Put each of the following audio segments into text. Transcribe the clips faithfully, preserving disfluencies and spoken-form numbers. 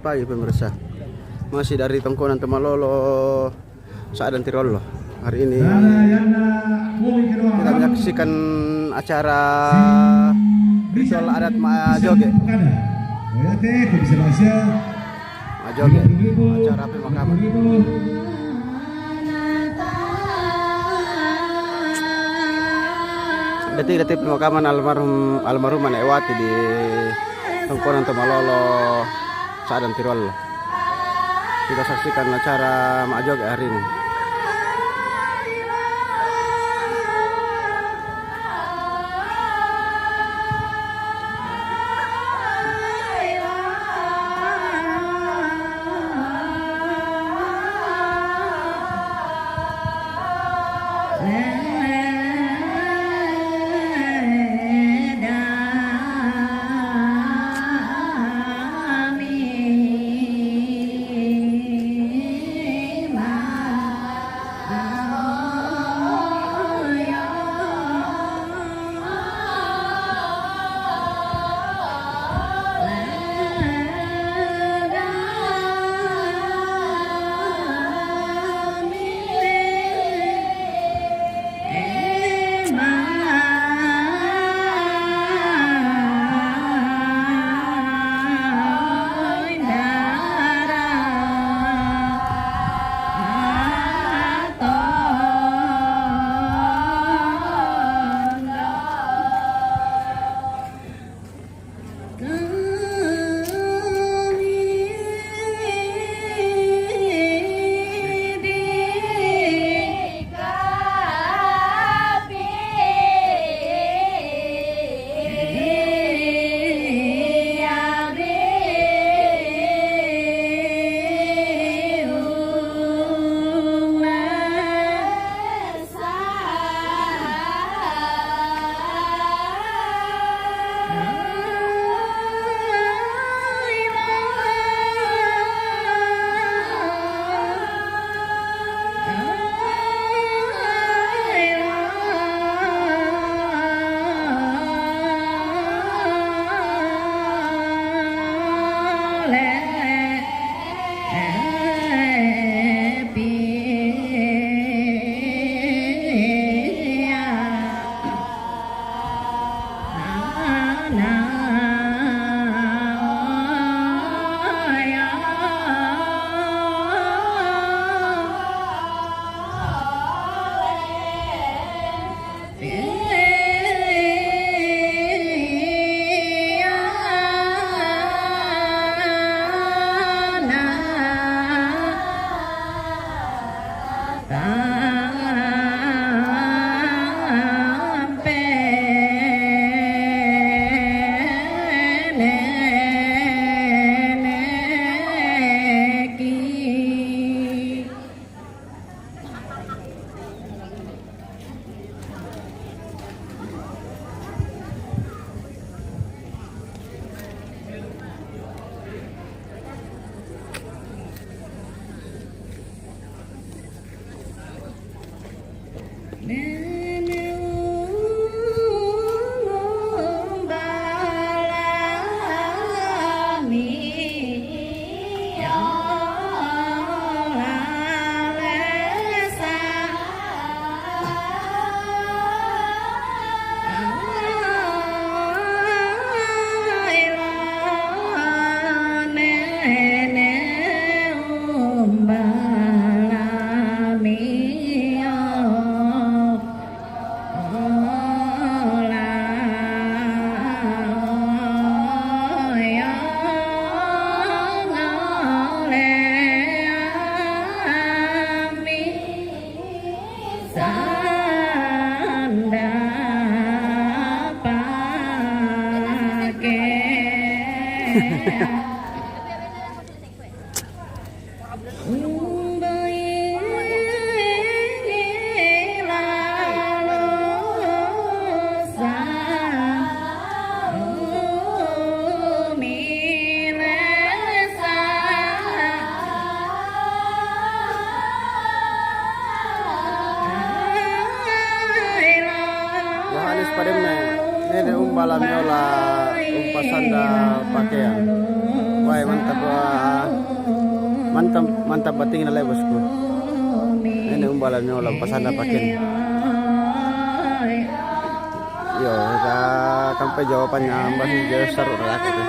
Pagi pemirsa, masih dari Tongkonan Tomalolo, Sa'dan Tirollo. Hari ini kita menyaksikan acara ritual adat Ma'joge. Ma'joge, acara pemakaman. Detik-detik pemakaman almarhum, almarhumah Nenek Wati di Tongkonan Tomalolo, Sa'dan Tirollo. Kita saksikan acara Ma'joge hari ini. Yohanes Pademme, Nene Umba la Meola, Umpa Sanda Pakeang. Wai, mantap, wah. Mantap, mantap bating na lai, bosku. Ini umbalan nyo lampas anda pakin. Yo, ka kampai jawabannya, mbah, jauh seru lah gitu.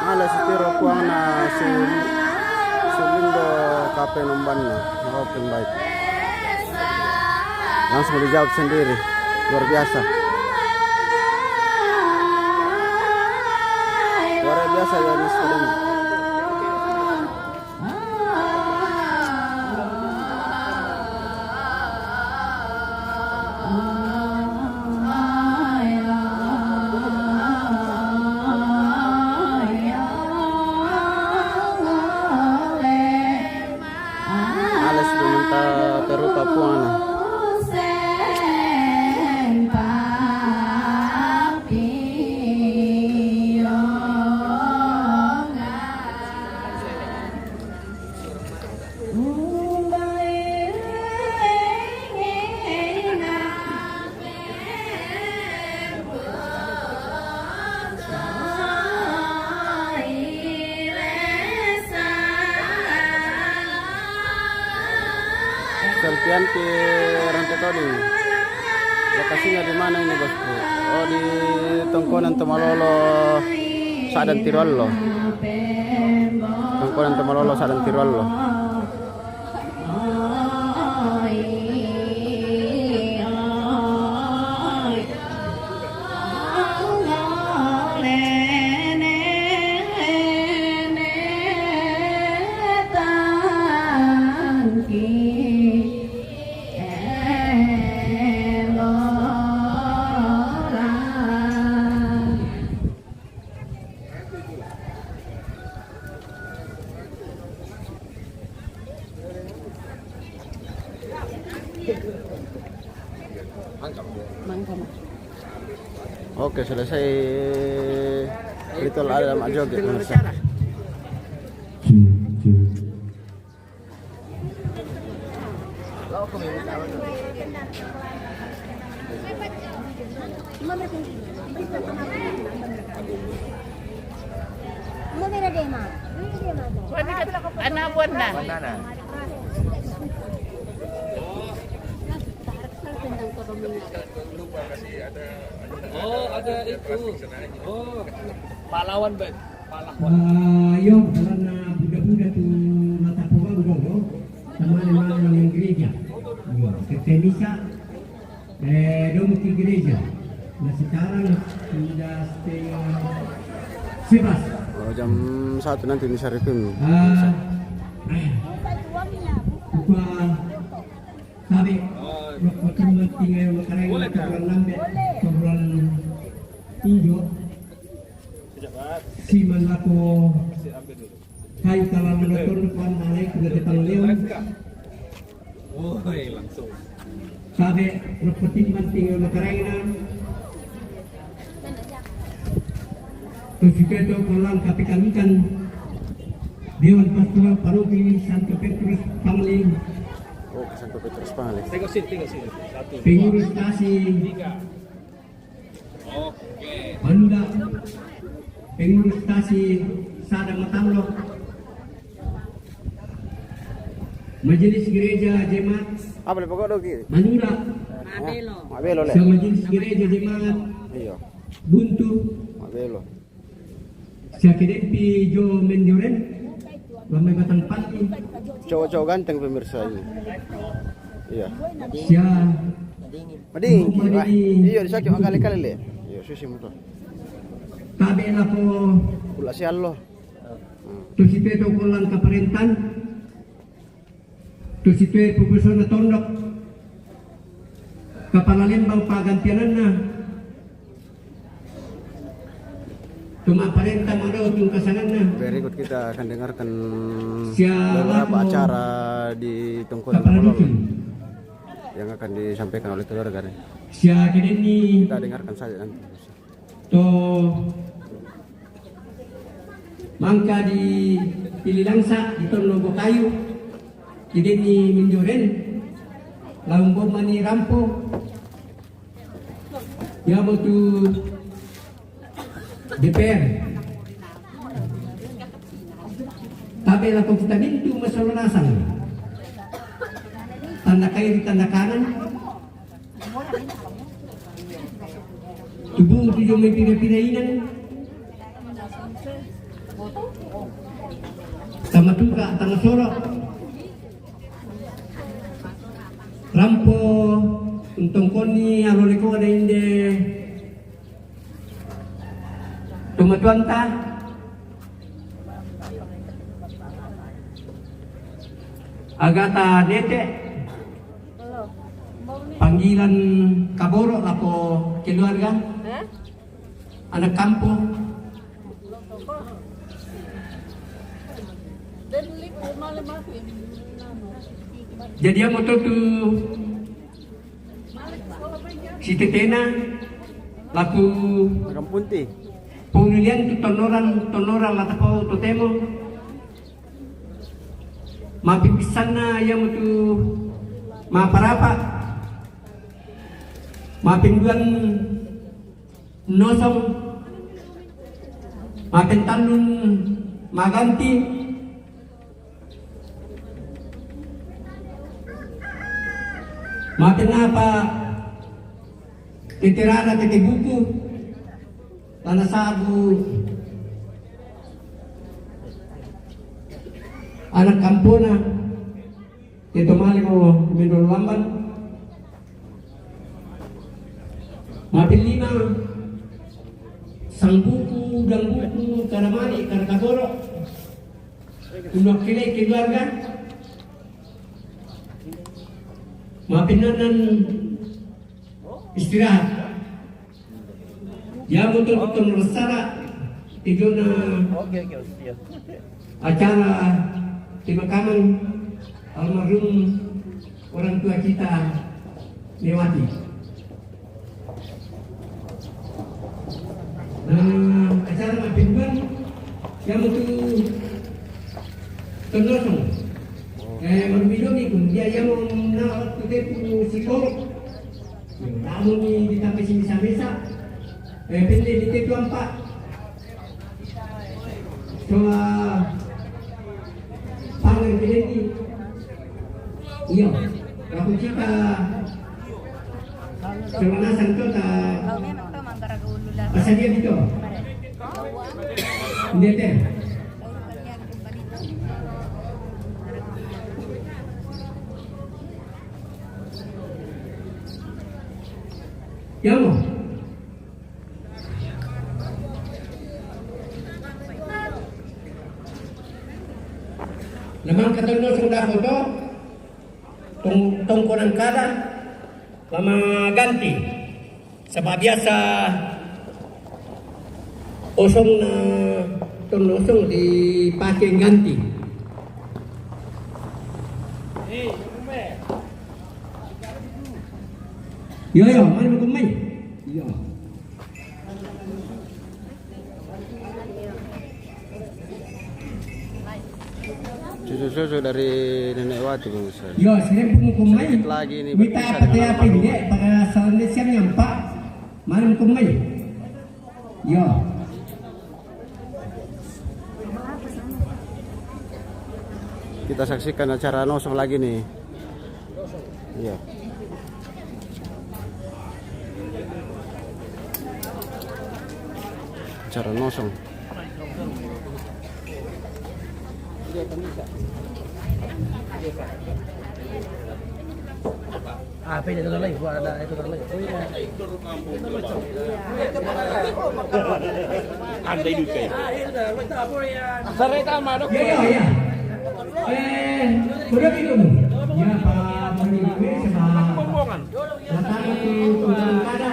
Mala sitiro puang na si, si Lindo kape nomban na. Oke, baik. Langsung dijawab sendiri. Luar biasa. Luar biasa, Yohanes Fading. Alas, pemerintah Peru, Papua na. Selfie-an ke Rantai Toding. Lokasinya di mana ini, bosku? Oh, di Tongkonan Tomalolo, Sadan Tiruallo. Tongkonan Tomalolo, Sadan Tiruallo. Oke, selesai ritual adat joget, pemirsa. Anak buah na. Oh, ada itu. Oh, pahlawan, Ben. Pahlawan. Ah, yo, karena budak-budak tu mata pokok gogo, teman-teman yang gereja. Yo, kita bisa, eh, dong ke gereja. Nah, sekarang sudah setengah sebelas. Oh, jam satu nanti bisa requiem. Ah, upah Sabi, waktu tinggal makareng, pagbulan lambe, pagbulan injo, si manlako kai tala manaton kuan alai kuna datang leon. Sabi, waktu timbang tinggal makareng na, Terus juga itu pulang tapi kan ikan Dewan Pastoral Paroki Santo Petrus Pangli. Oh, ke Santo Petrus Pangli. Tengok sini, tengok sini. Satu, dua, pengurus stasi. Tiga. Oke. Panda, pengurus stasi Sadang Matallo. Majelis Gereja Jemaat Apa le pokok doki? Manura. Mabelo. Mabelo le. Sa Majelis Gereja Jemaat Iyo. Buntu. Mabelo. Sa kedempi jo menjoren. Lamai batang pati. Cowok-cowok ganteng pemirsa ini. Iya. Sa Mading. Iyo, di sakit kali-kali le. Iyo, susi mutu. Tabe lako. Pula si Allah. Tusi peto kolang kaparentan. Tusi tue pupusona tondok. Kapala lembang pagantiananna. Tuma parenta mado tungkasananna. Berikut kita akan dengarkan beberapa acara di Tongkonan Kololo yang akan disampaikan oleh keluarga. Sia kedeni. Kita dengarkan saja nanti. To mangka di Pililangsa di Tonno Bokayu, di Deni Minjoren, laung bomani rampo, yamo tu D P R. Tabe lako kita mintu masalah nasang. Tanda kairi tanda kanan. Tubuh tu jo mai pina-pina inan. Tama tuka, tama soro. Rampo untongkoni alo leko ada inde. Tumatuanta. Agata nete. Panggilan kaboro lako keluarga. Anak kampung. Jadi yang moto tu si tetena laku. Anak kampung ti. Pemilihan tu tonoran tonoran latapau totemo. Mapipisanna yamo tu maparapa. Mapinduan nosong. Mapintallun maganti. Mapinapa teterana tete buku. Tana sabu anak kampona. Teto mali mo mendol lamban. Mapin lima. Sang buku, udang buku, kada mali, kada kagoro. Unok kile keluarga. Mapin nanan istirahat. Yamo tu tong resara tijona acara pemakaman almarhum orang tua kita Mewati. Nah, acara mapinduan yamo tu tong nosong. Eh, marumidomi kun dia yamo na tu tepu psikolog. Namun ni ditambah sini samesa. Eh, pende di tetu ampa. Sola pangan kilendi. Iyo. Aku cita. Sola nasang kota. Pasal dia gitu. Ndete. Yamo. Namang katanya sudah foto. Tong tongkonan kada. Mama ganti. Sabab biasa osong na tong osong dipake ganti. Yo yo, mari mo kumai. Yo. Cucu-cucu dari Nenek Wati, pemirsa. Yo, sini pun kumai. Sedikit lagi ini. Mita berpisah apa dengan dia almarhum. Pinde pada soal ni siang nyampa. Mari mo kumai. Yo. Kita saksikan acara nosong lagi nih. Iya. Acara nosong. Ah, pwede na lang, wala na, ito na lang. Andai duit kayo. Saray, tama, Dok. Iya, iya, iya. Eh, udah gitu. Ya, Pak Mori, sama. Bumbungan. Datang ke tukang kada.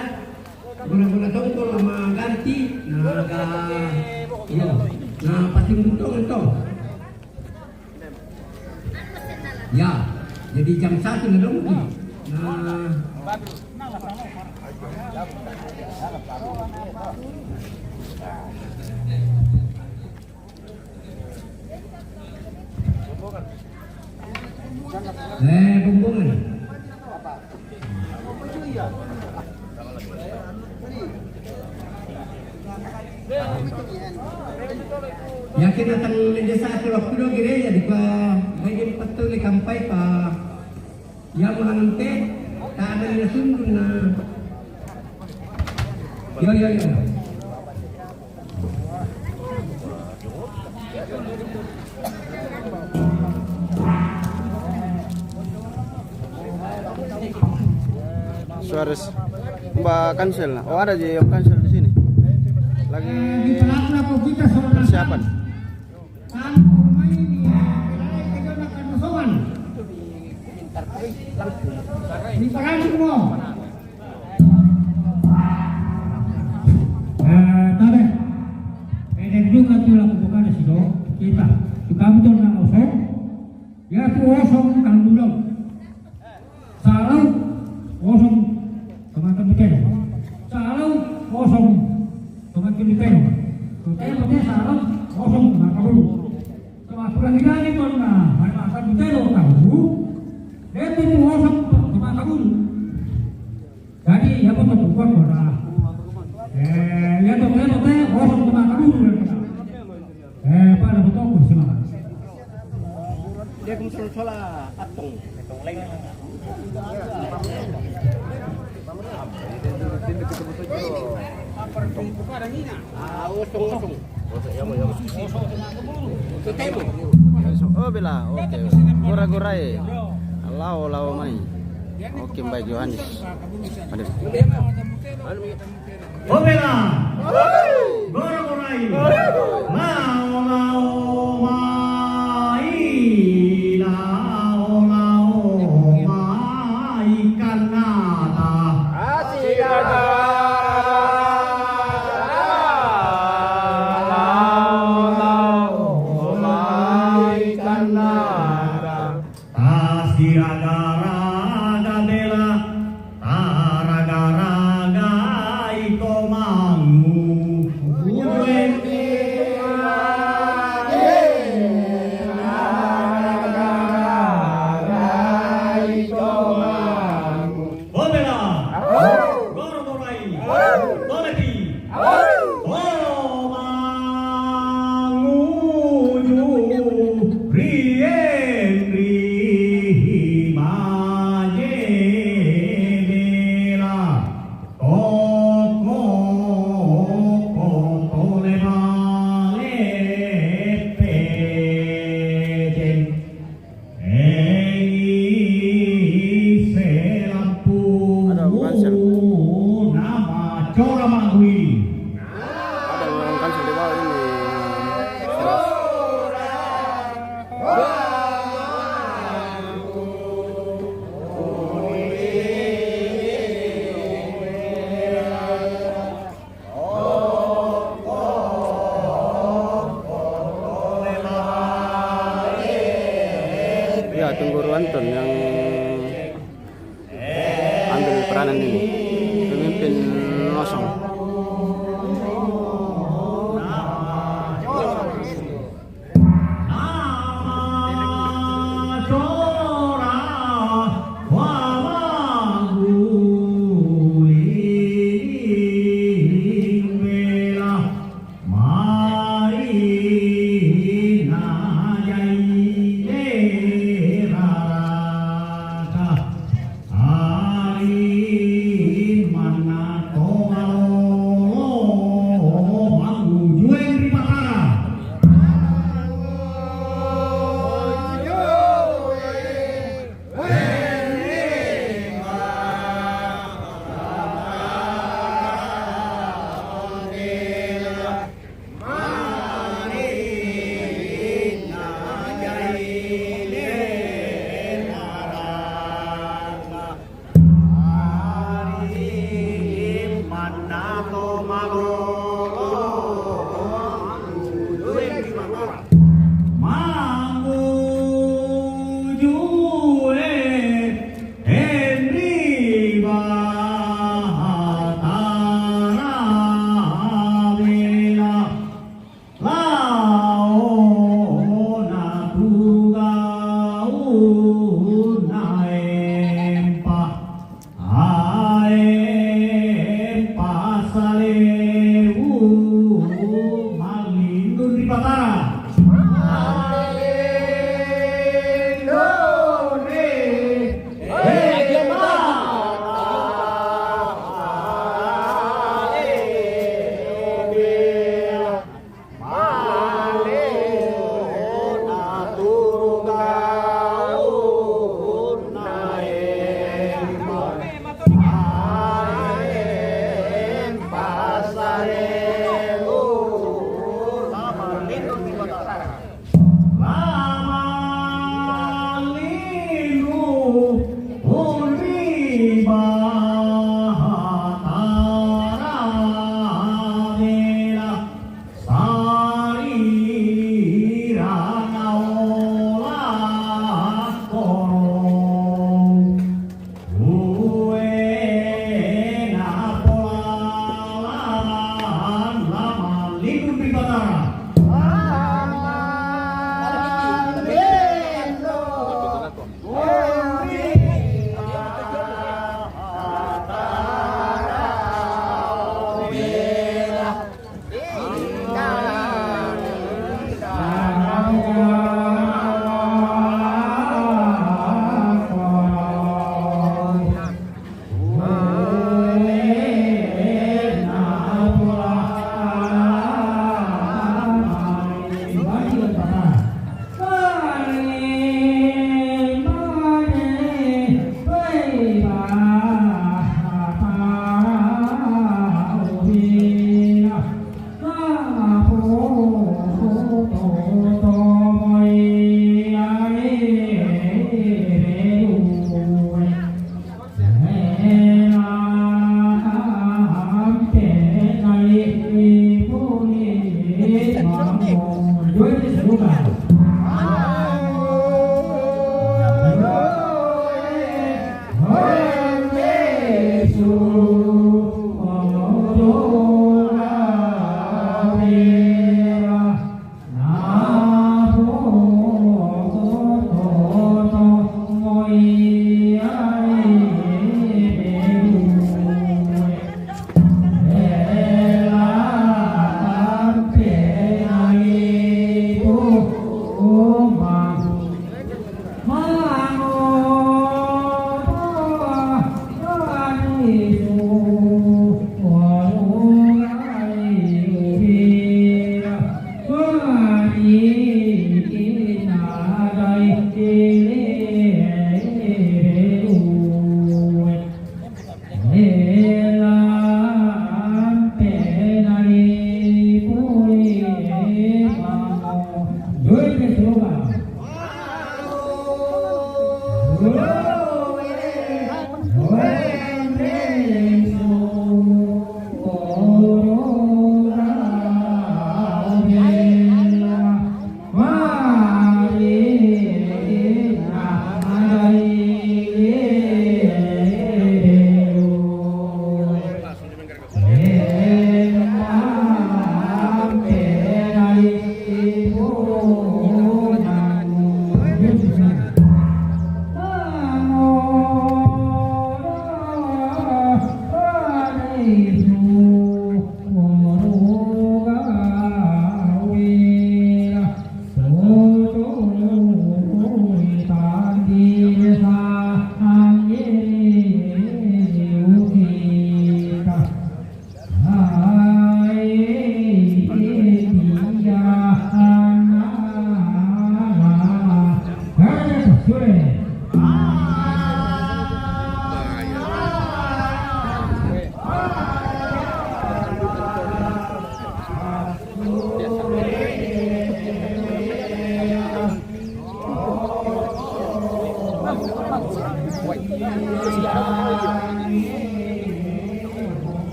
Guna-guna tongkol sama ganti. Nah, ada. Iya. Nah, pasti untung, untung. Ya, jadi jam satu na dong. Nah, eh, bumbungan. Yakin datang meja satu waktu do gereja di pa, lagi betul di kampai pa. Ya, ulang ente, tak ada dia sundun, nah. Yo, yo, yo. Suarez, Mbak Kansel. Oh, ada ji yang Kansel di sini. Lagi persiapan. Di parang mo. Eh, tabe. Pwede juga tu lagu bukan sido. Kita. Suka betul na osong. Ya tu osong kan dulu. Salau osong teman-teman. Salau osong teman-teman. Teman-teman salau osong teman-teman. Sama kurang gila ni pun na, mai makan betul tahu. Dia tu osong teman-teman. Jadi, ya, betul, bukan bola. Eh, ya, betul, betul, kosong, cuma kabur. Eh, pada betul, cuma. Dia kung solo sola atong. Ah, osong, osong. Oh, bela. Oke. Gora-gora, eh. Lao, lao mai. Oke, Mbak Yohanes. Ada. Oh, bela. Gora-gora, eh. Lao, lao mai. Lao, lao mai. Kanata. Asik. Tasiraga-raga bela, taraga-raga iko mangu. Ujue. Opera. Goro-gorai. Kometi. Oro manguju rien rihi maje bela. Toko, toko le bale pejeng. Ada orang Kalsel. Ada orang Kalsel di bawah ini. Ya, Tunggu Ruanton yang ambil peranan ini, pemimpin Losong.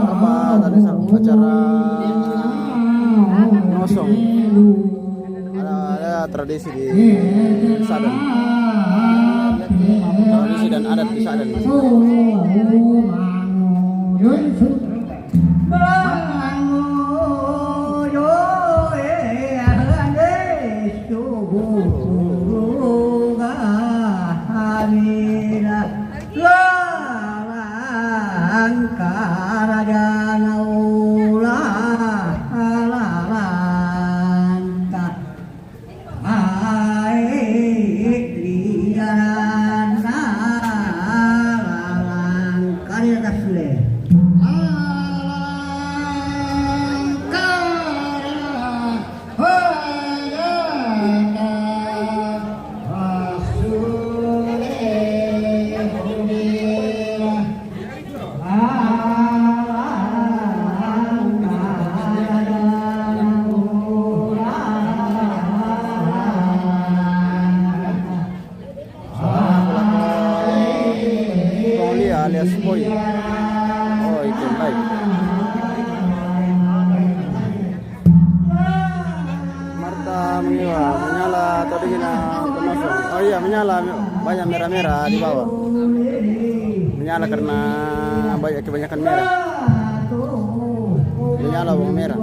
Apa tadi, Sang? Acara nosong. Ada, ada tradisi di Saden. Tradisi dan adat di Saden. Lalangka rajana ulah lalangka. Ai liana lalangka di atas le. Lalangka rajana Kong Lia alias Boy. Oh, itu baik. Marta mengiwa, menyala atau dingin, ah, pemasok. Oh iya, menyala, banyak merah-merah di bawah. Menyala karena banyak, kebanyakan merah. Menyala bawang merah.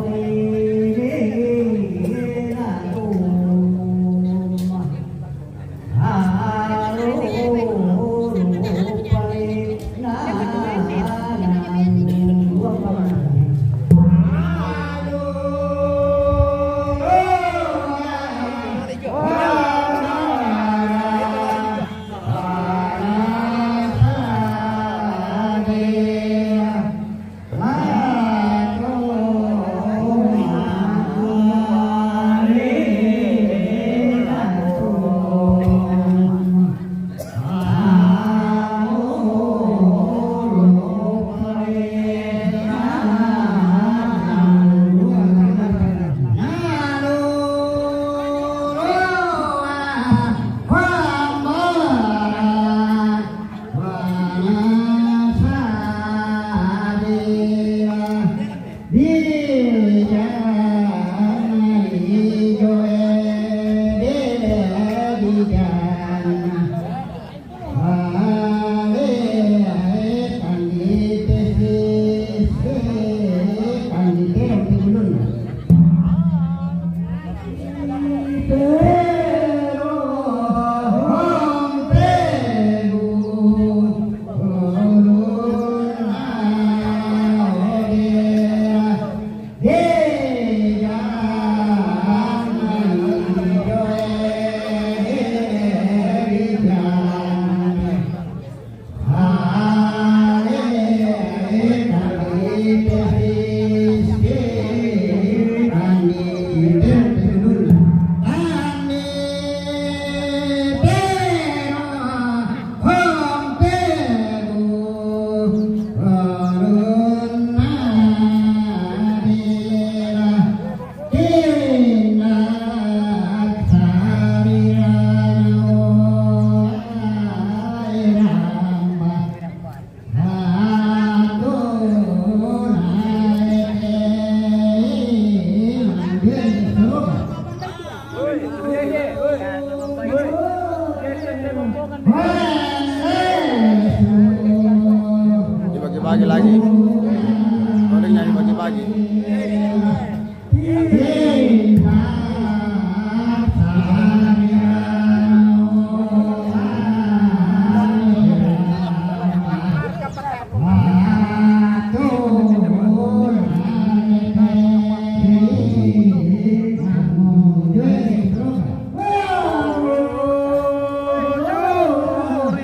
Dibagi-bagi lagi. Orangnya dibagi-bagi.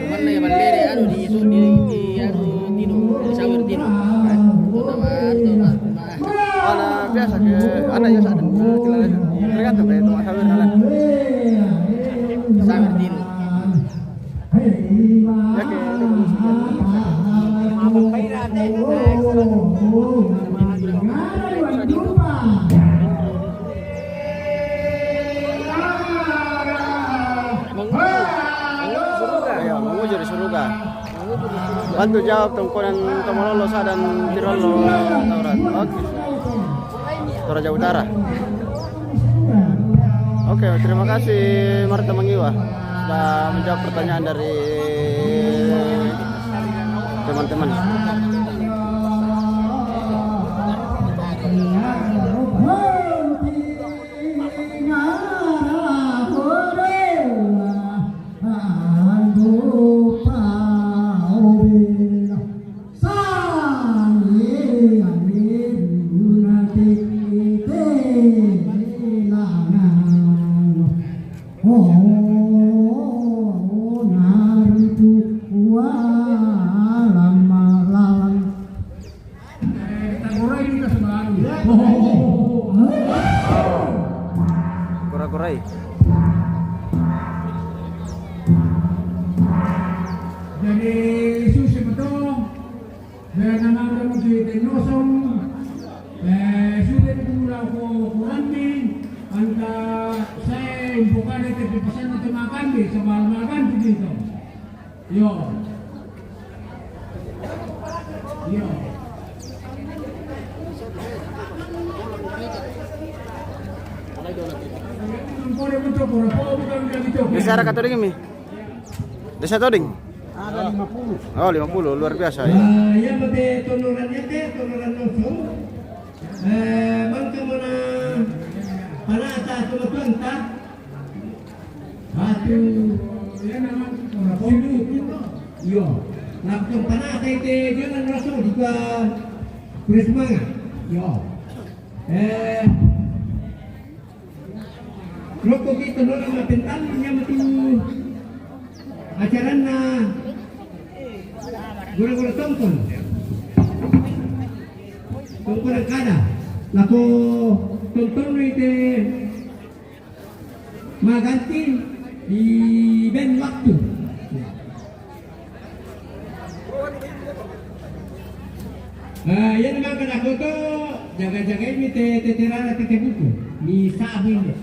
Mana yang balik, anu, di, di, di, anu, Tino, di sawer Tino. Itu nama, itu nama. Ana biasa ke, ana ya sa, tergantung ke itu sawer, ana. Sawer Tino. Ya, oke, udah, udah, udah. Mangujur, mangujur di suruga. Iya, mangujur di suruga. Bantu jawab tong konen tong malolo sa dan tirolo Taurat. Oke. Toraja Utara. Oke, terima kasih Marta Mangiwa sudah menjawab pertanyaan dari teman-teman. Kura-kurai. Jadi, susi betul. Dan nama kamu di Tenosong, eh, sudah itu mula ko kurandi, anta saya impokade te pesan itu makan di, sebal makan di situ. Yo. Yo. Bicara katolik ini. Desa Toding? Ada lima puluh. Oh, lima puluh, luar biasa ya. Ah, iya, mate tonoran ya, te, tonoran nonso. Eh, mangka mana panata teman-teman ta? Batu, ya, nama Rasul. Yo. Langsung panata ite, jangan Rasul juga. Terus semangat. Yo. Eh, Rokko kita nora mapentan nyamatu acaranna gura-gura tongkon. Tongkon kada. Lako tonton ite maganti di ben waktu. Eh, iya nama kena foto, jaga-jaga ini te, te, te rara te, te buku. Ni sabu ini.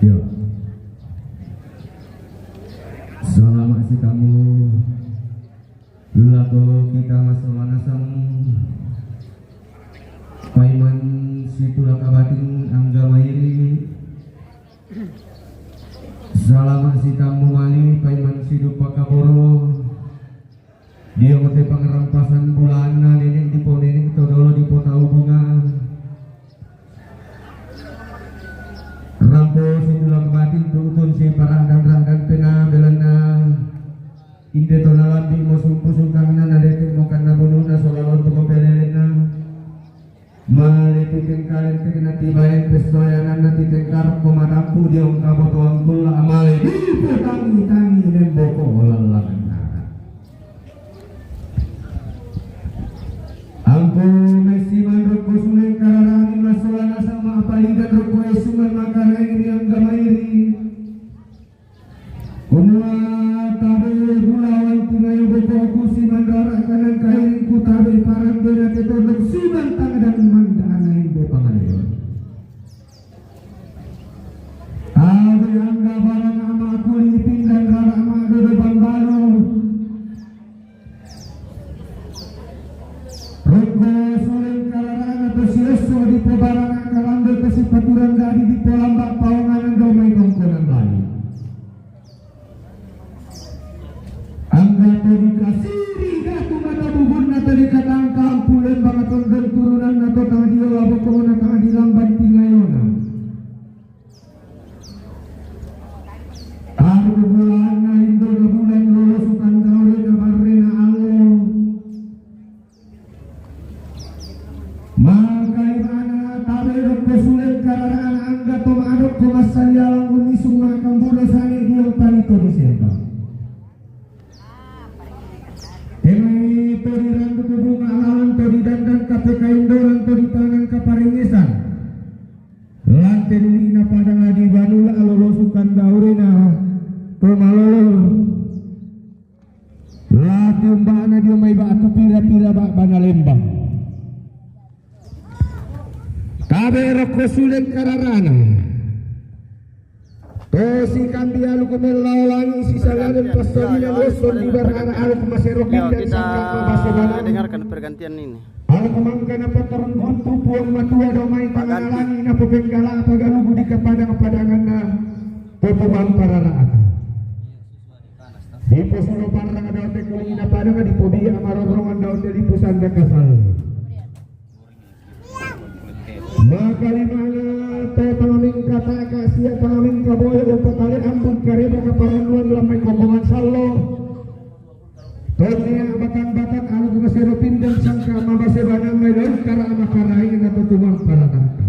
Yo. Salama' si kamu. Lako kita masola nasang paiman situla kabatin angga mairi. Salama' si kamu mali paiman sidupa kaboro. Dio mate pangarampasan bulaanna nene' diponene' to dolo dipotau bunga. Rampo situla kabatin tu'tun sipara'dan-ra'dan penaa belanna. Inde to nalambi'mo sumpu-sukangna nadete'mo kanna bununa sola lontu'mo pelelenna. Male titengka lentekna tibaen pessoyananna titengka rokko marampu diongka botoang kulla amale dipetangi-tangi nemboko lallanna. Angku messiman rokko suleng kararani massola nasang ma'apalidan rokko essungan makaraeng ri angga mairi. Kumua tabe bulawan tingayo bokoku simanrara kanang kairing kutabe parande na tetondok siman tangdang mandana ende pangaleon. Tabe angga barang amakku lipin dan rara amakku bambalu. Rokko suleng kararana to siesso dipobarana karande to sipatu Tangga di dipolam bak paongan ando mai tongkonan lain. Angga to dikasiri datu mata bubun na to dikatangkang pulen bangaton dan turunan na to tang dio labo kona tang di lamban tingayona. Taru bulan na indo na bulan lolo sukan gaure na barre na alo. Maka imana tabe rokko sulen kararaan angga to maadokko massalialang unnisung makambulo sane diong panito Desember. Temai to dirandu kubunga alalan to didandan kapekaindoran to ditanang kaparengesan. Lante dulina padang adi banula alolo sukan daurena to malolo. Lati umbana dio mai batu pira-pira bak bana lembang. Tabe rokko sulen kararana. Tosi kambi alu kumellao langi sisaladen passalina losson di barana alu kumasero kita sangka mabase bana. Dengarkan pergantian ini. Alu kumangka na patarung guntu puang matua domai pangana langi na popenggalak pagalugu di kapadang-padanganna. Popo mampararaaka. Diposulo parrang daote kulina padang dipobia marorrongan daote dipusanda kasal. Maka limana to tanga mengkataka sia tanga mengkaboyo upatale ambung kareba kaparannuan lamai kombongan sallo. Tonnia batang-batang alu masero pindang sangka mabase bana mai daun kara makaraina to tumang parataka.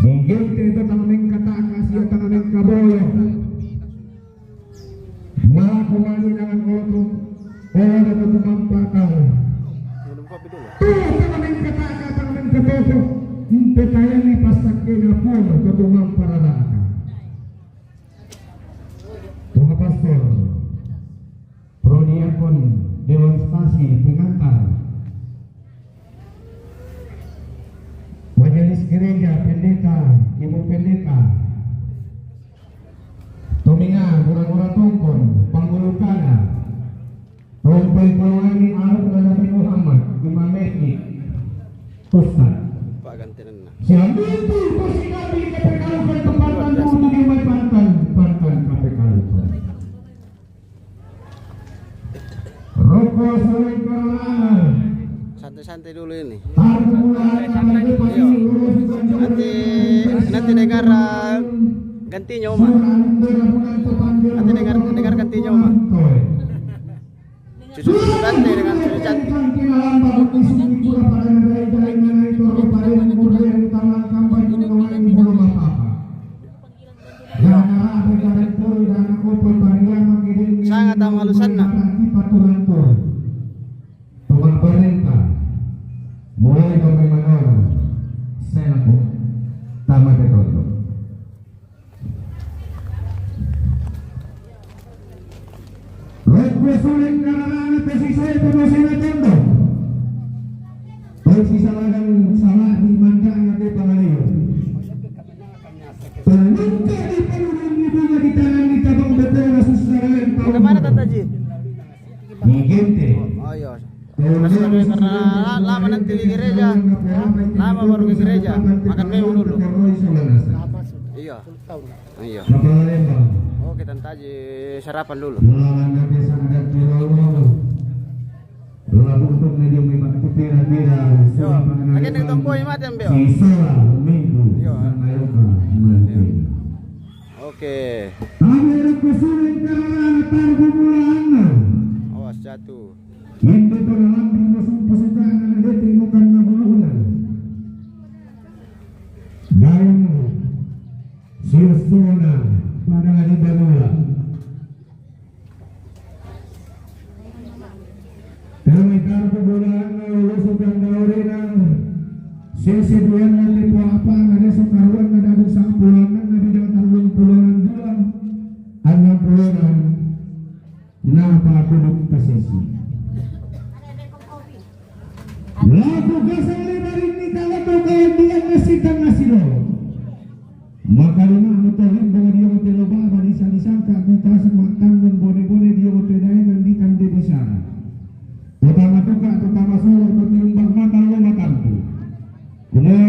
Digente to tanga mengkataka sia tanga mengkaboyo. Malaku mani dengan oloto, oloto tu mampakal. Tuh, tanga mengkataka, tanga mengkatoko. Mpe tayani pasakkena pulo to tumang pararaka. Tuha pastor. Prodiakon, Dewan Stasi, pengantar, majelis gereja, pendeta, ibu pendeta, tominga, gura-gura tongkon, panggulukana, rompoi kolongani aruk Nabi Muhammad, imam masjid, ustaz. Pak gantianna. Siambil tu, pasti nabi kepekalukan tempat tandu tu dia mai pantan, pantan kepekalukan. Santai-santai dulu ini. Nanti, nanti dengar, uh, gantinya Oma. Nanti dengar, dengar gantinya Oma. Cucu-cucu Dante dengan cucu cantik. Sangat halusanna. Pemerintah mulai dari mana? Selaku tamat itu. Rokko suling kararana pesisai pemasena tondok. Pesisalagan salah di mandangnya di Pangaleo. Penungka di penudung di bunga di tangan di tabang betul susah. Bagaimana Tante Ji? Digente. Oh, oh, iya. Karena lama nanti di gereja. Lama baru ke gereja. Makan menu dulu. Iya. Iya. Oke, Tante Ji sarapan dulu. Iya. Lagi neng tongkoi mati ambil. Iya. Oke. Awas jatuh. Daeng siussuna pada di banua. Tama itarku bolanna lolo sukang daurena. Sese duanna te poapana de sokaruanna dadu sapulanna na bidang tallung puluhan dua. Annang puluhan. Napa kuduk kasesi. Laku kasale barinni kala to kawandian nasitang nasilo. Maka lima muto limbong dio mate lo baba di sani-sangka di tasik maktandon bone-bone dio mate daengan di tande bisara. Pertama tuka, pertama solo, pertimbang mata lo matampu. Kumua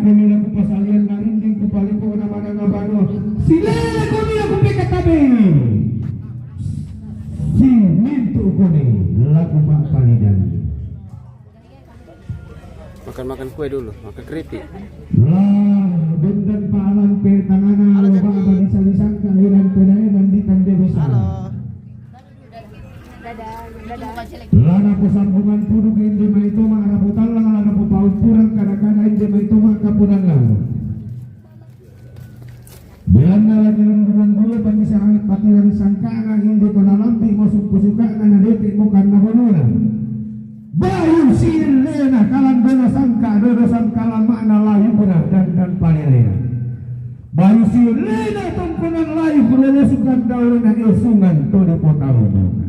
Kami laku pasalian narinding ku paleko na mananga banua. Silele kami laku peka tabe. Si mintu kami laku papalidan. Makan-makan kue dulu, makan keripik. Lah, bendan palan pe tangana lo baba disalisangka iran pedaenan di tande besar. Lana po sambungan puduk inde mai toma arapu tallang, lana po paumpuran kada-kada inde mai toma kapunangan. Belanna lagi lundungan dulu pangisa angit patiran sangkana inde to nalambi masuk pusukana na depe mo kanna bonuna. Bayu siillena kalan dono sangka dono sangka lamakna layukna dan dan palelena. Bayu siillena tongkonan layuk lolosukan daulena esungan to dipotau dona.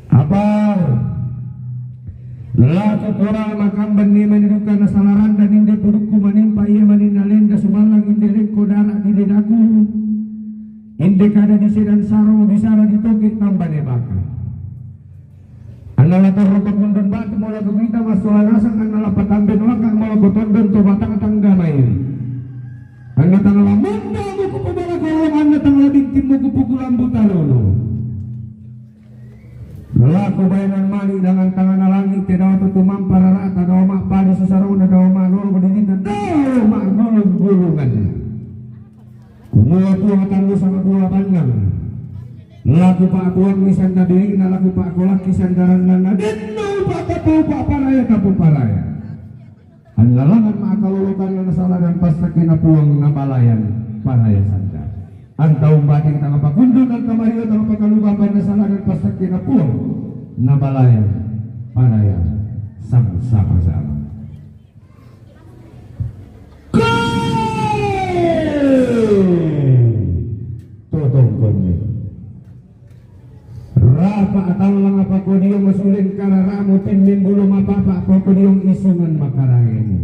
Apa? Lako koral makamban ni maniduka na salaranda ninde pudukku manimpa ia maninna lenda sumallang inde lekko dara di ledaku. Inde kada di sedan saro bisara ditoke tambane baka. Anna la tarro pakundun batu mola kugita massola nasang anna la patamben waka mola kotondon to batang tangga mai. Anna tangala munda muku pemala kolong anna tangala bingkin muku pukulan buta lolo. Lako bayanan mali dengan tangana langit te dawa tutu mampara rata dawa mak padi sesarona dawa mak lolo bedinina dawa mak gulung-gulungan. Kumua Puang tandu sama dua bandang. Laku pak buang isan na birikna laku pak kolak isan daranna na denno pak tapu pak paraya tapu paraya. Anlalangan ma akalolokan na saladan pastakina Puang na balayan paraya sanda. Anta umbating tanga pakundun anta mario tanga pakalubakan na saladan pastakina Puang na balayan paraya sama-sama. Totong kone. Rapa atallang apa kodiong suling kararamu timmin bulu mapapa apa kodiong isungan makarangemu.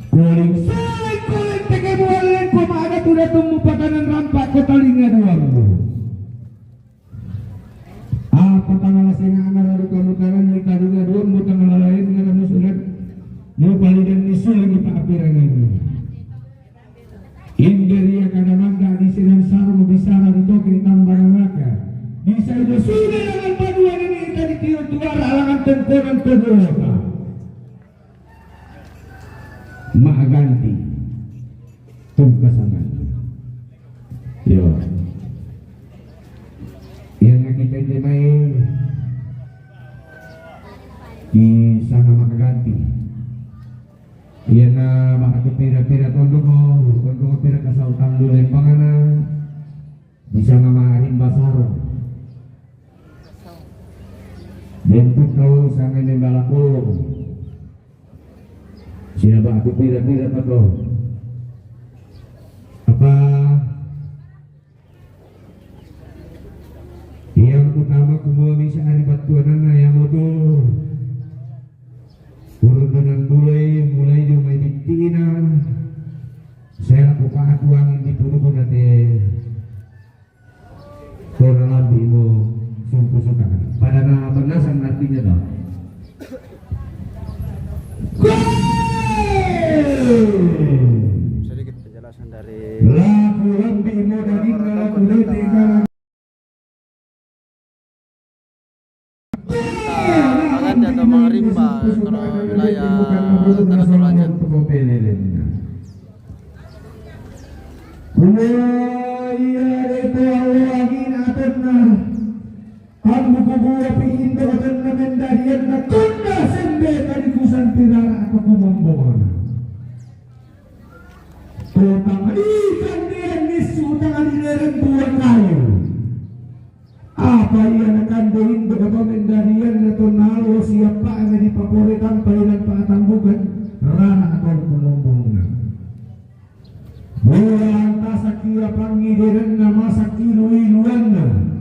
Kuling suling kuling teke bualeng ko maada tu datung mupatanan rampak ko talinga duammu. Apa tangala sengana radu kamu tangan ni kadunga duammu tangala lain ngana musulat. Mupalidan ni suling ipa apiranganmu. Inderia kada manda di sinan sarung bisara di toke tambana maka. Bisa ida sudah dengan paduan ini ita di tio tuara alangan tengkonan kedua. Maaganti tungkasangan. Yo. Yang kita ini main di sana maaganti. Iyana maka pira-pira tondoko, tondoko pira kasau tandu lempangana, bisa mamaharimba saro. Bentuk kau sangai membalako. Siapa aku pira-pira pato. Apa Yang utama kumua misa ari battuananna yamoto urundunan bulai mulai jo mai bitti'na. Saya lakukan aku angin di pudukku nate kona lambi mo sumpu suka pada na penasan artinya toh. Sedikit penjelasan dari Laku lambi mo dagingna laku lete kana. Kita Maganda atau Mangarimba kalau wilayah Tanah Toraja. Iya itu Allah angin atenna. Ambu kubu api indo atenna mendarianna kunda sembe tadi kusan tirara aku kumombongan. Totang ikan dia nisu tangan di lereng buah kayu. Apa ia nakande indo apa mendarianna tonalo siapa na di papore tanpa ilan patambukan rana atau kumombongan. Bulan tasak ia pangideranna masak ilu-iluanna.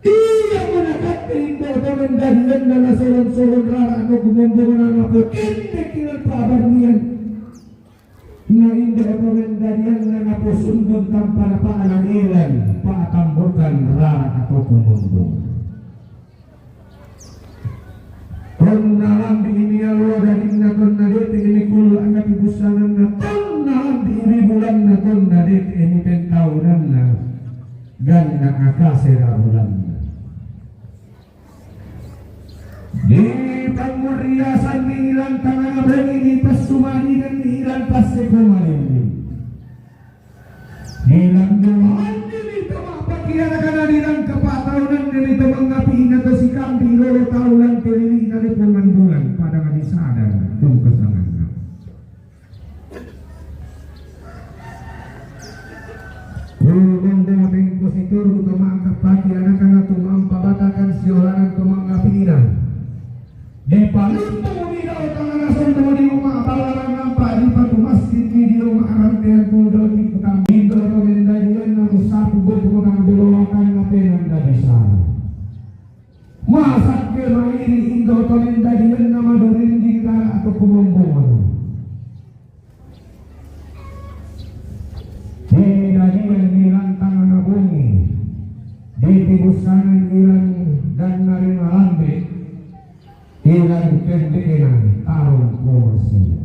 Iya menakati indo pemendadian dan solon-solon rara atau kumombongan anak kende kinan pabarnian. Na indo pemendadian dan apa sundun tanpa apa anak ilan patambukan rara atau kumombongan. Tonna lambi ini Allah dan inna tonna Nakasera bulanna. Di panguriasan ni ilang tangana bengi, di passumaringan ni ilang passekomalinni. Di landuan ni to ma'pakianakana, di langkapa taunan ni to mangapi'na to sikambi lolo tau lan telili'na di pongandulan pada di sadar tu pasanganna. Kulbong boteng ko situru to mangkappaki anakna to mampabatakan siolanan to mangapi'na. Di palumpung ni dao tangana sondo di uma' ballaran nampa di patu masjid di uma' rantean tu doti kutang indo to mendadianna musapu botu kutang bolowakanna penanda di sana. Masakke mairi indo to mendadianna madurinding dara atau kumombongan. Di dadian di lantangana bongi, di tibussanan ilang danna ri malambe, ilang kende'na tarung kumasia.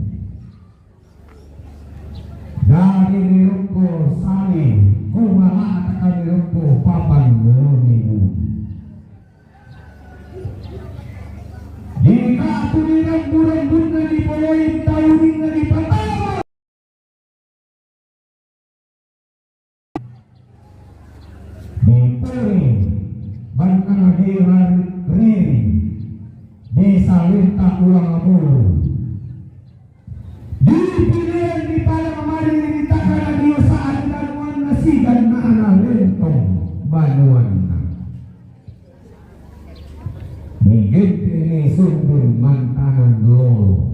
Dadi ri rokko sali, kumala'taka ri rokko papan loni bumi. Dikaturi rambu-rambunna, dipoloi tauninna, dipatama. Dipuri bannang di riri, di salenta ulang bulu. Di pilean di padang mari di takana dio saat banuanna siganna ana lentong banuanna. Di gette ni sundun mantanan lolo.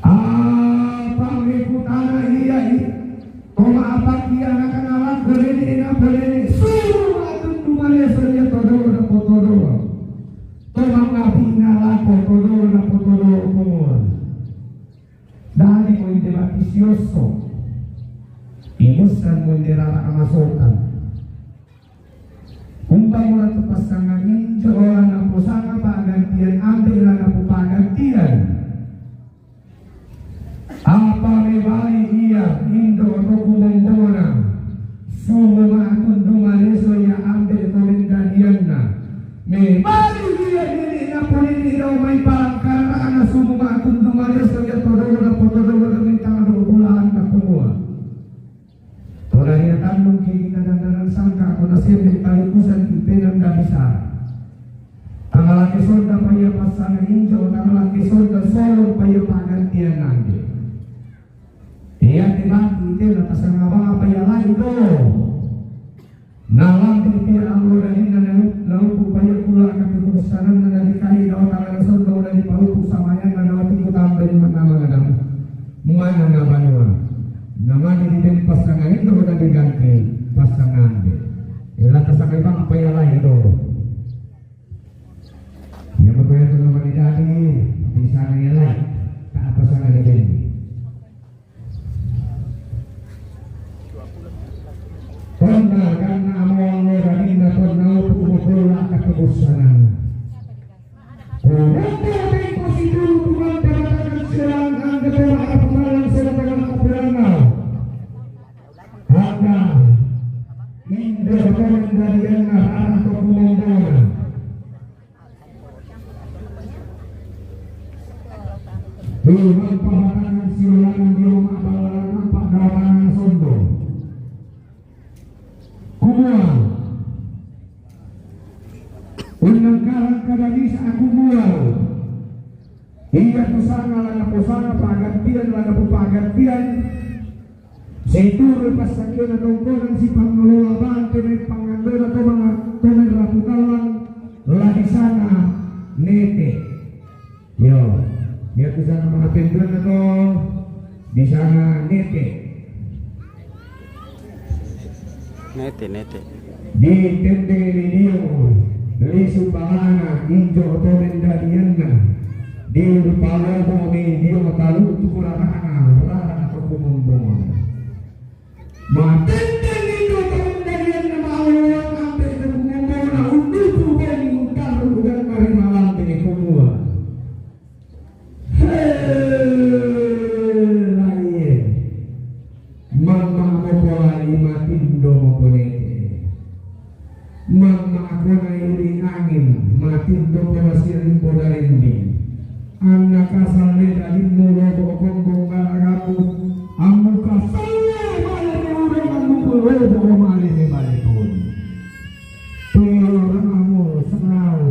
Apa mekutana ia i, to ma'pakianakana lako lele na polele, suru atundu maleso ia todolo na potodolo. To mangapi'na lako todolo na potodolo kumua. Dadi mo inde bati siosso. Imussan mo inde rara amasokan. Umpamuna tu passangan injo la naposanga pa'gantian ambe la napopa'gantian. Apa mebali ia indo to kumombona, sumu ma'tundu maleso ia ambe to mendadianna. Mebali ia nini naponini dao mai palangkarana sumu ma'tundu maleso ia todolo na potodolo mintang do bulaanna kumua. Tona nia tannungki kita dandanan sangka kona sebe talikusan ki penanda bisa. Tangalake sonda paya passana injo, tangalake sonda solo paya pa'gantian ambe. Ia te bati tena tasanga banga paya lai do. Nalambi pia allo daninna nau-, naupu paya kula katutusananna nadikai dao tangana sondo nadipalupu samayanna nawatiku tambai manna mangadang. Manna na banua. Namani di den passangan indo na diganti passangan de. Ela tasakai bang apa ia lain do. Ia betul itu namani dadi di sana ia lain. Tak apa sana di den. Tonna ganna amo allo daninna tonna upu mokolla katobussananna. Kuruntu tengko situru tumante matakan sialan angge toma apa malang sela tengah apuranna. Angga injo tonna dadianna rara to kumombona. Ri mampa batangan siulangan di Roma balla nampa dawanganna sondo. Kumua, unnangkarang kada bisa aku mual. Iya kusanga lana posanga pagantian lana pupagantian. Situru passakena tongkonan sipangngoloa bangke mai pangandona to manga-, to mai raputallang la disanga nete. Yo, iya kusanga manga pendonna to disanga nete. Nete, nete. Ditendeng ni dio lisu palana injo to mendadianna. Dipalomo mi dio talu tu rarana, rara to kumombong. Matenteng injo to mendadianna mauang ampe to kumombongna unduku beni untaru ugang mari malambe kumua. Hee, laie. Mamma mo polai Rinding. Anna kasalle dalinnu lobo kombong garaganmu, ammu kasalle male me urang ammu lobo male me bale toni. Pelorang ammu sengau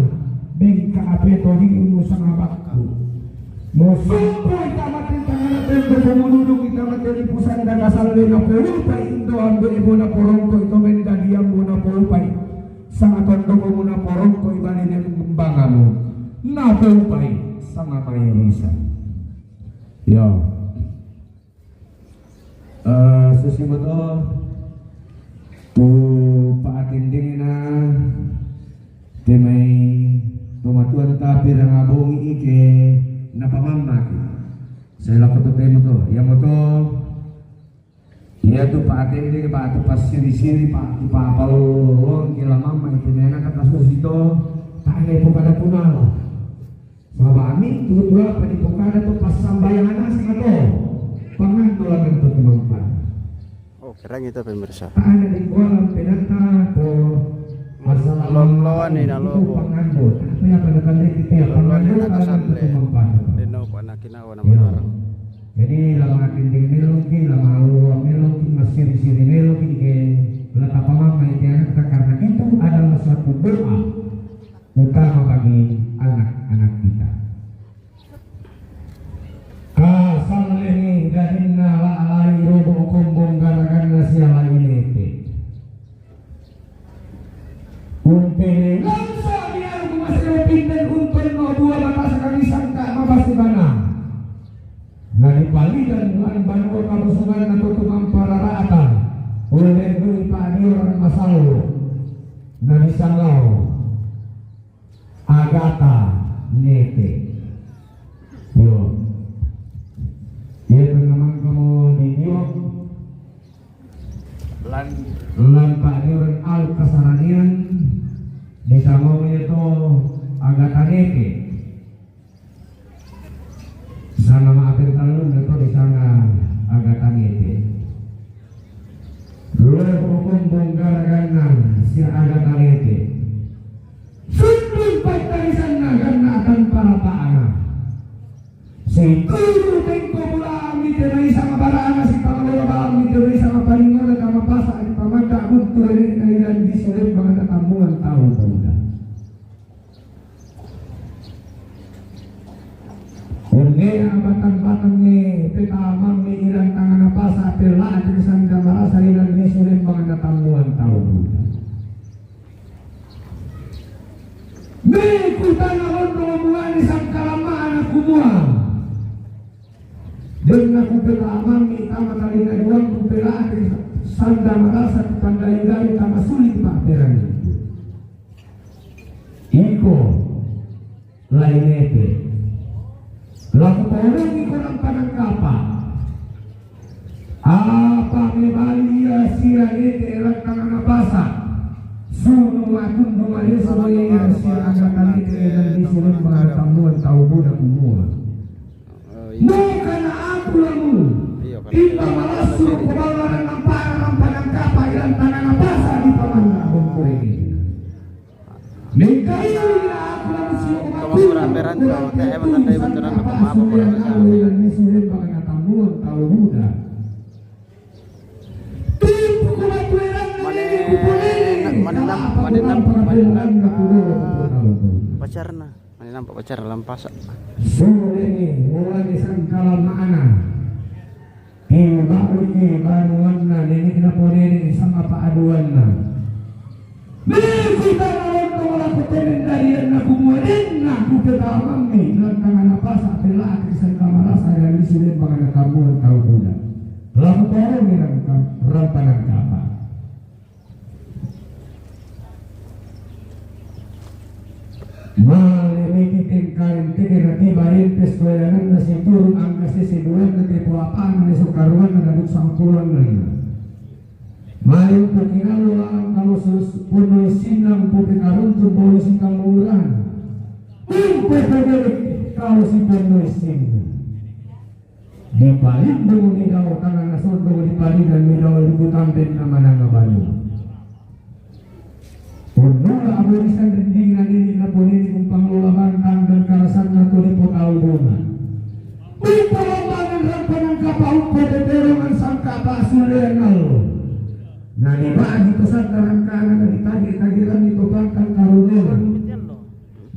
bingka ape todingmu sangabakku. Musukku ita mati tangana tendo komunudung ita mati di pusanda kasalle na polupai indo ambe bona porongko ito mendadiam bona polupai. Sanga tondongmu na porongko ibane ne bangamu. Na polupai sanga mai risan. Yo. Eh, susi moto tu paatindingna te mai tomatuan tapi rangabongi ike na pamammaki. Saya lakoto te moto. Ya moto. Iya tu paatende, pa tu pasiri-siri, pa tu papalolong ke lamamma itu nena kata susito, tane po kada punala. Sabami tu dua pa di pokada tu pasambayangan asing atau pangantolangan tu kemampuan. Oh, keren itu pemirsa. Tane di kolam penata ko masalah loloan ni na lobo. Pangando. Apa yang pada kali kita pangando tangan tu kemampuan. Deno ko anak kinawa na melarang. Jadi lama dinding meloki, lama lua meloki, masiri-siri meloki ke letak pamama itu anak kita karena itu adalah suatu doa utama bagi anak-anak kita. Kasallengi dahinna la alai robo kombong garaganna siala inete. Umpene langsa dialu masero pinden unton no dua mata sakali sangka mabasi bana. Na dipalidan lan banua kabusungan na tutu mampararata. Oleh dui padiran masallo. Na disangau. Agata nete. Yo. Iya tengah mangkamo di Dio. Lan lan Pak Dion al kasaranian di sama itu agata nete. Sana maafin talun itu di sana agata nete. Dua hukum bongkar kanan si agata nete. Sundun paitarisanna ganna tanpa rataana. Situru tengko bulan mite mai sama barana si pangalola balang mite mai sama palingoda kama pasa di pamata buntu rene na ilan di sulem bangana tambuan tau buda. Onnea batang-batang ni petamang ni ilan tangana pasa pela aja sanda marasa ilan di sulem bangana tambuan tau buda. Mekutana londo muani sangkalama anak kumua. Dengan kupeta amang ni tama talina duang kupela ati sanda marasa kupandai dari tama suli pak perang itu. Iko lainete. Laku paulungi kurang panangkapa. Apa mebali ia sira nete elang tangana pasa. Sunu matundu maleso ia sira agata nete elang di sulem bangana tambuan tau buda kumua. Mukana aku lamu. Timba malasu kubalara nampara nampanang kapa ilang tangana pasa di pamanda abang kurege. Kamu kurang beran kalau T M nanti betulan aku apa apa kurang bisa. Mane, mane nam, mane nam, mane nam. Pacarna, mane nampak pacar lampasa. Sore ni, mulai sangkala maana. Timbaruki banuanna nenekna ponene sama paaduanna. Mekutana londo laku penendarianna kumuadenna kupetamammi lantangana pasa pelaki sangka marasa dan isi lembangana tambuan tau buda. Laku paomi rangka rampanan kapa. Male miki tengkaren tege na tiba entes koyananna situru angka sese duanna tepo apana ne sokaruanna na duk sangkuluanna. Male umpakinallo lalang kalo sus ponno issinna umpopekaruntu polo sikang murana. Umpopogele kalo si ponno issinna. Dipalimbung ni dao tangan na sondong dipalidan ni dao di kutampen na mananga banua. Ponnula aborisan rinding na nini na ponini umpang lola bantang dan Sandarang kana na ditagi-tagiran ni to pangkan karunera.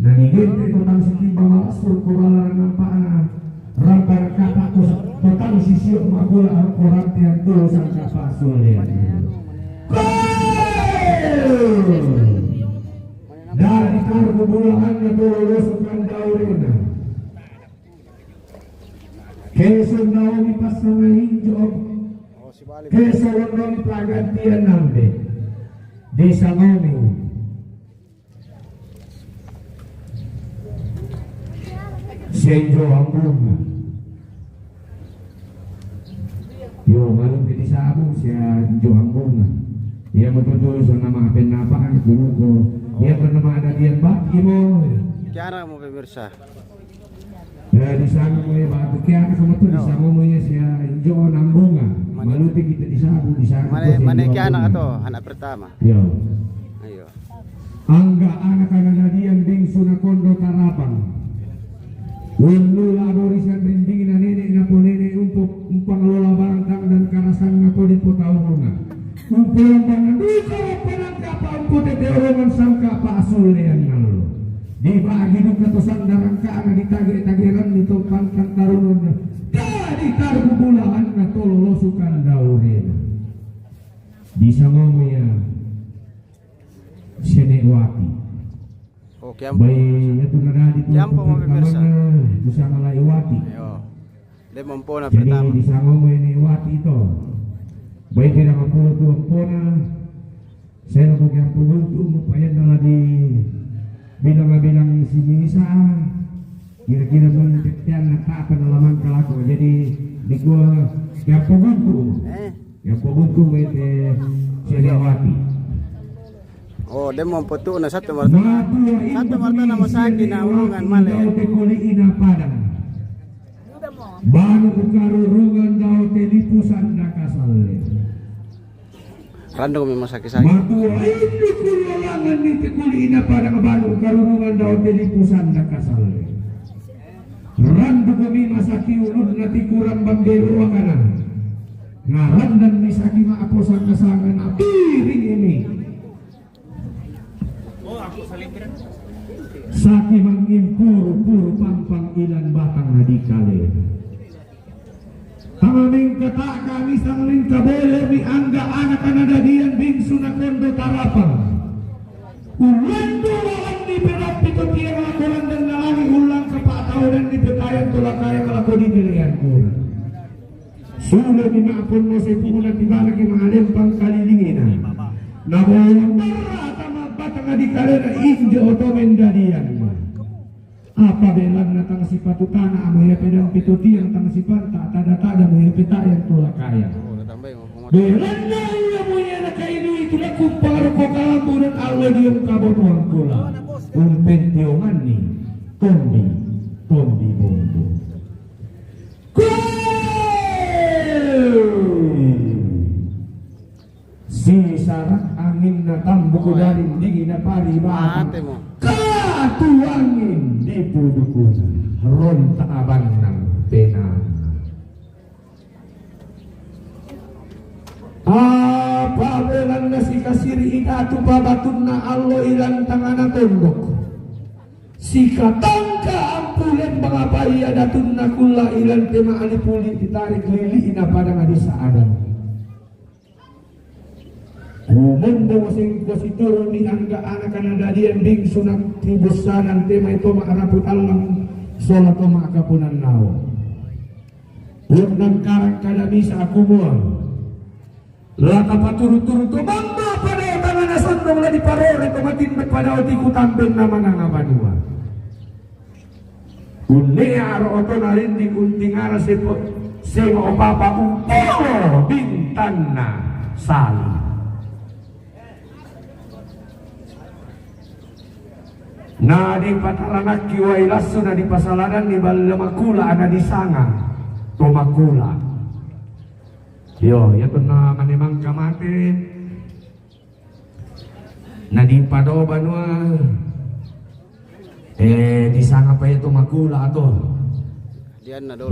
Na nigente to tang sitimba malasur ko balaran nampana. Rampana kapa ko to tang sisio makula ko rantian to sangka pasulian. Dadi karbu bulaanna to lolosukan daurena. Keso Naomi pasanga injo. Keso Naomi pagantian nambe. Desa Naomi. Senjo ambunga. Yo, malu ke disabu sia jo ambunga. Iya betul-betul sana ma penapa anu kuruko. Iya pernah ma ada dian baki mo. Kiana mo pemirsa. Ya, di sana mo ya batu kiana sama tu di sana mo ya sia jo nambunga. Malu kita disabu di sana. Mana mana kiana atau anak pertama. Yo. Ayo. Angga ana kananadian bingsu nakondo tarapang. Ullu labo ri sanrindingna nene naponene umpo umpangalola barangkang dan karasanna kodi potaurunga. Umpolambangan duka panangkapa umpoteteorungan sangka pasulean nallo. Dibagi duka to sandarangkana ditage-tageranni to pangkang tarunonna. Tadi karbu bulaanna to lolosukan daurena. Bisa ngomong ya. Sene wati. Oh, kiampo. Bai itu nadadi tu kiampo mo pemirsa. Bisa ngalai wati. Ayo. Dia mampona jadi pertama. Bisa ngomong ini wati to. Bai tidak mampu tu ampona. Saya nak pakai ampun tu payan dalam di bilang-bilang si bisa. Kira-kira pun tetian nak tak pengalaman kalaku. Jadi di gua yang pembuku. Eh. Yang pembuku itu sene wati. Oh, demo potu na satu marta. Satu marta nama saki na urungan male. Banu ukarurungan dau telipusan na kasalle. Randong memang saki-saki. Matua ini kulalangan ni tekuli ina padang banu ukarurungan dau telipusan na kasalle. Randu kami masaki ulun na tikurang bambelo akana. Ngarandan ni saki ma apo sanga-sanga na piring ini. Saki mangimpuru-puru pampang ilan batang na dikale. Tama mingkata kami sangling kabele mi angga anak anadadian bingsu na kondo tarapang. Ulandu lawan ni pedappi to tiang lakoran dan nalangi ulang kapatau dan ni petayan tolakaya malako di pilihan kurang. Sulo di ma'apon mo sepu'na tibalaki ma'alempang kalilingina. Nabolong barra tama batanga di kalena injo oto mendadianna. Apa belanna tang sipatu tana amo iya pedang pito tiang tang sipanta tada-tada mo iya petayang tulakaya. Belanna iya mo iya nakainui tulaku paroko kalambu dan allo diong kabotoang kula. Umpentionganni tombi, tombi bombo. Sisarak anginna tambuku dari dingina pari batang. Katuangin di pudukuna ronta abannang penana. Apa belanna sikasiri idatu pabatunna allo ilang tangana tondok. Sikatangka ampu lembang apa iya datunna kulla ilan tema alipuli ditarik lili'na padang adisa Adam. Kumumbo singko situruni angga anak nadadian bingsu nang tibussanan tema itu ma'rapu tallang sola to ma'kapunan nau. Pun nang karang kada bisa aku muang. Laka paturu-turu to bamma pada tangana sondong la diparore to matinna pada otiku tamben na mananga banua. Unnea aro otona rinding untingara sepo sema opapa umpolo bintanna sali. Na dipataranakki wai lassu na dipasaladanni balle makula na disanga to makula. Yo, iya tonna mane mangka mate. Na dipado banua, eh, disanga pa itu makula atau.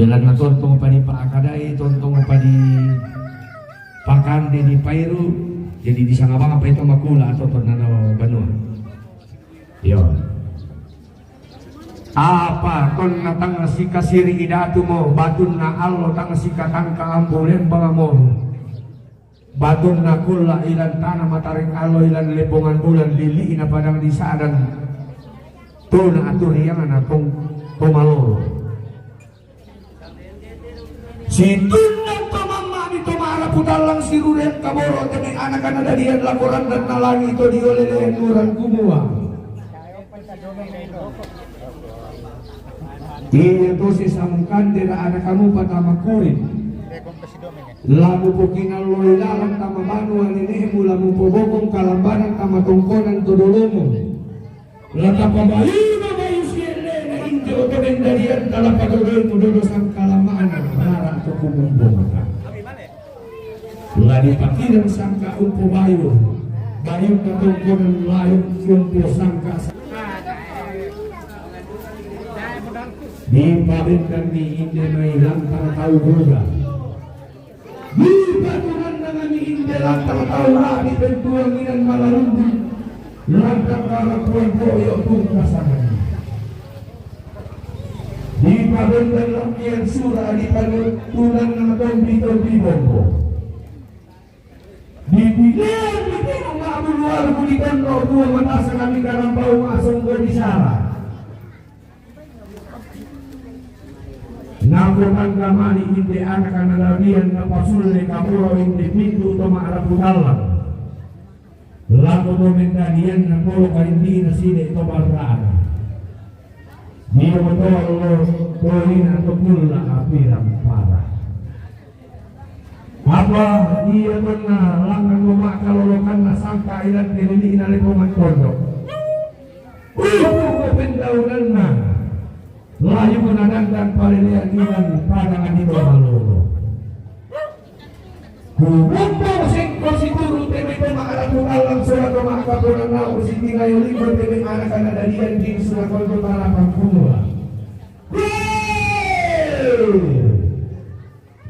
Belanna tontong pa dipakadai, tontong pa dipakande dipairu. Jadi di sana bang apa itu makula atau tornado banua. Yo. Apa tonna tang sikasiri idatumo, batunna allo tang sikatangka ambulen bangamo. Batunna kulla ilan tana matarik allo ilan lepongan bulan lili'na padang di sadan. Tona aturiangana tong tomalolo. Situndang to mamma'mi to ma'rapu tallang sirureng kaboro' tene anakana dadian lakoran dan nalangi to diolelean urang kumua. Iya to si samukandera anakamu patama kurin. Lamu pokinalloi lalang tama banua nene'mu lamu pobokong kalambanan tama tongkonan to dolomu. La tapabayuno bayu sielle'na inte oto mendadianta la patodoimu dodo sangkalama'na rara to kumumpo mata. La dipakidang sangka umpo bayu, bayunna tongkonan layung umpo sangka. Dipabendanni inde mai lantang tau boga. Di paturanna nami inde lantang tau rabi pentuang inan malarumbi lantang karapuan boyo tungkasangan. Di pabendan lampian sura di panutunan na tombi-tombi bombo. Di pilean di pinung ma'bulu alku di kondo dua matasa nami karampau masonggo di sara. Nako tanggamani inde anakana labian napasulle kapuro inde pintu to ma'rapu tallang. Lako to mendadian napolo karindina side to barra'na. Dio to allo to ina to kulla apirang para. Apa iya manna langan mo ma'kalolokanna sangka ilan kelili'na lepongan tondok. Uhuko pendaunanna. Layu mo nadangkan palelean ilan padang adi to malolo. Kumompo sengko situru teme to ma'rapu tallang sola to ma'kaponanna usitingayo lima teme anakana dadian di sura kondo tarapang kumua. Wee!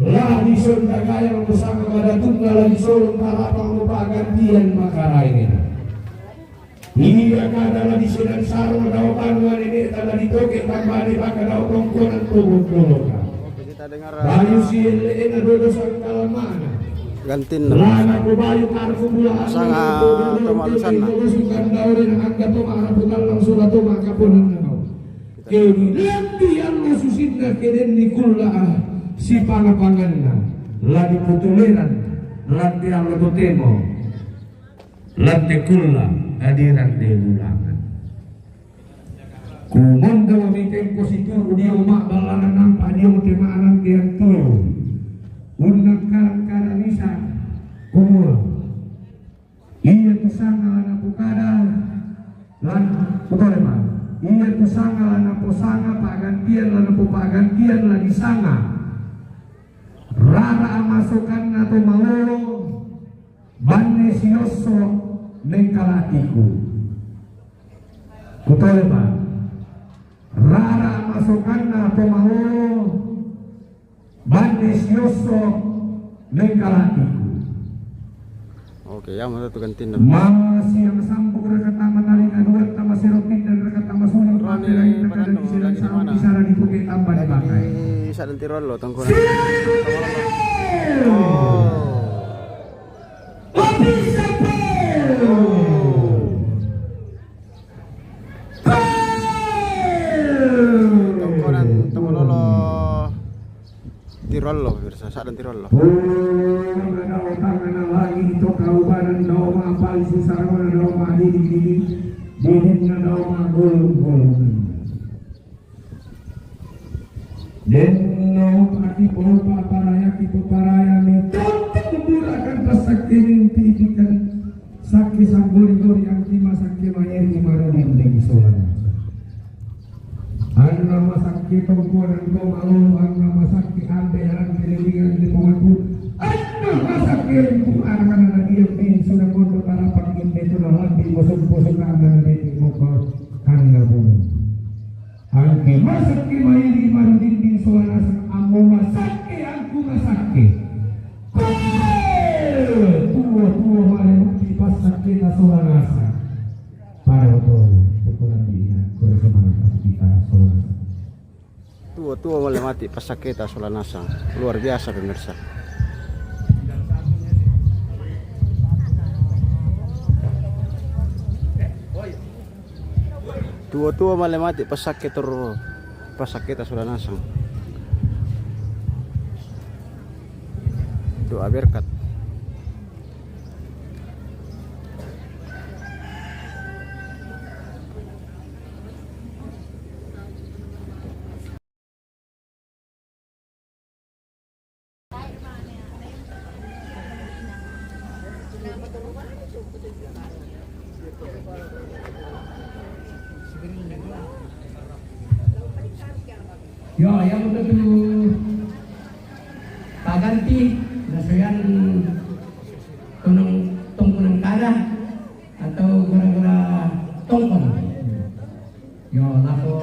La disondagayang mo sanga madatunna la disolong tarapang mo pa'gantian makaraengena. Iya kada la disedan saro dao banua nene'ta la ditoke tambane baka dao tongkonan to bondoloka. Bayu sielle'na dodo sangkalama'na. Gantinna. Lana ko bayu karku bula sanga to malusanna. Sukan dao den angga to ma'rapu tallang sola to ma'kaponanna. Keni landi allo susinna kedenni kulla sipanga-panganna la dipotuleran landi allo totemo landi kulla adirande ulangan. Kumondo mitengko situru dio ma'ballangan nampa dio te ma'rantean turu. Unnakkarang-karang isa kumua. Iya tu sanga la napokada lan, kutole ma. Iya tu sanga la naposanga pa'gantian la napopa'gantian la disanga. Rara amasokanna to malolo banne siosso mengkalatiku. Kutole ma. Rara amasokanna to malolo banne siosso mengkalatiku. Oke, ya mana tu gantinna. Masiang sambung raka tama nalina dua tama sero pindan raka tama suling. Roni, pamerang kita dan pananu, bisa dan lagi di sama mana? Bisa dan dipakai tambah dipakai. Di Sadanti Rollo, tongkonan. Oh. Tongkonan to malolo Tirollo, pemirsa, Sadanti Rollo. Purana dao tangana lagi to kaubanan dao ma'palisu sarona dao ma'didi-didi, didinna dao ma'golong-golong. Denno pati popa paraya ki poparaya mi tonti kumburakan pasakke mimpi ikan sakke sanggori-gori angki masakke mayeri marudinding solana. Anna masakke tongkonan to malolo, anna masakke ambe aran kelilinggan di pematu, anna masakke ringku anak-anak dia bin sudah kondo parapak inde to lambi bosok-bosok anna dete moko kanna bumi. Angke masakke mairi marudinding solanasa ammo masakke angku masakke. Koe! Tuo-tuo male Tuo-tuo male mati, pasakketa sola nasang. Luar biasa, pemirsa. Tuo-tuo male mati, pasakke tor, pasakketa sola nasang. Doa berkat. Yo, yang betul paganti, na so yan, tunang tungkunang kada atau gara-gara tongkon. Yo, lako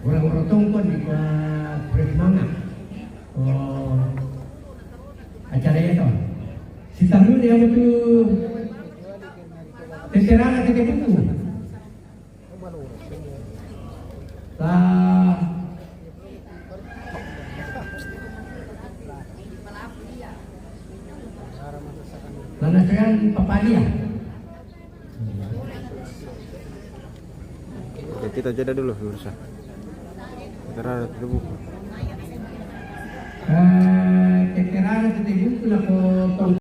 orang-orang tongkon di kuat Fresh Manga. Oh, acara itu. Si Tarun yang betul teterana kita buku. Lah, lah, na so yan papalia. Oke, kita jeda dulu, pemirsa. Kita rara dulu. Eh, kita rara kita dulu lah, potong.